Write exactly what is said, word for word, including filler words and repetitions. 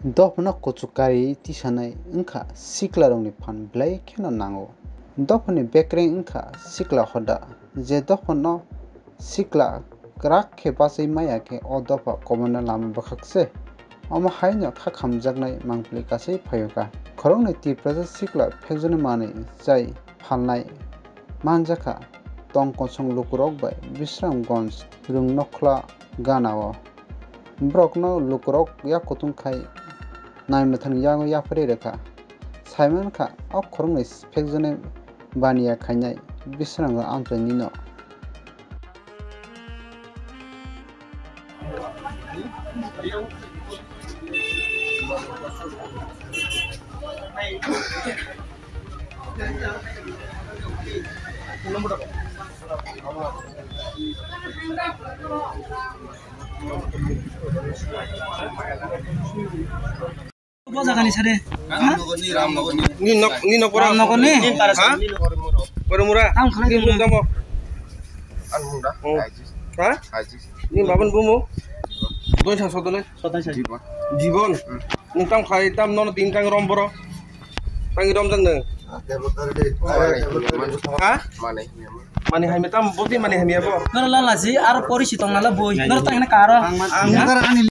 Dophano kuchuk kari tisanai wngkha siklarokni phan belai kheno nango. Dophani bekreng wngkha sikla hoda, je dophano sikla kwrak khe bachai maya khe o dopha koborna lama bwkhak se. Omo haino kha khamjaknai mangpili kasai phaiyokha. Khoroknwi Tiprasa sikla phekjani manwi chai phalnai manjakha tong kosong lukurok bai Bisramganj Rungnokhla ganao. Borokno lukurok yak kutung khai naimwthang yago yapharwi rwkha. Saimankha o khoroknwi phekjani baniya khainai Bisramganj amchaini no. Bo jagani sade. Ni nok, ni nok pora. Ramnagar ni? Ha? Poromura. Tam khalai ni mung tamo. Ang mung da. Oh. Ha? Ni babun bumu? Doi sang sodone. Jibon. Jibon. Nung tam khalai tam nono tin tang rom boro. Tang rom jang nung. Ha? Mani hai metam boti mani hai mebo. Nor lala si aro pori si tong lala boi. Nor tang na karo. Ang, ang, ang, ani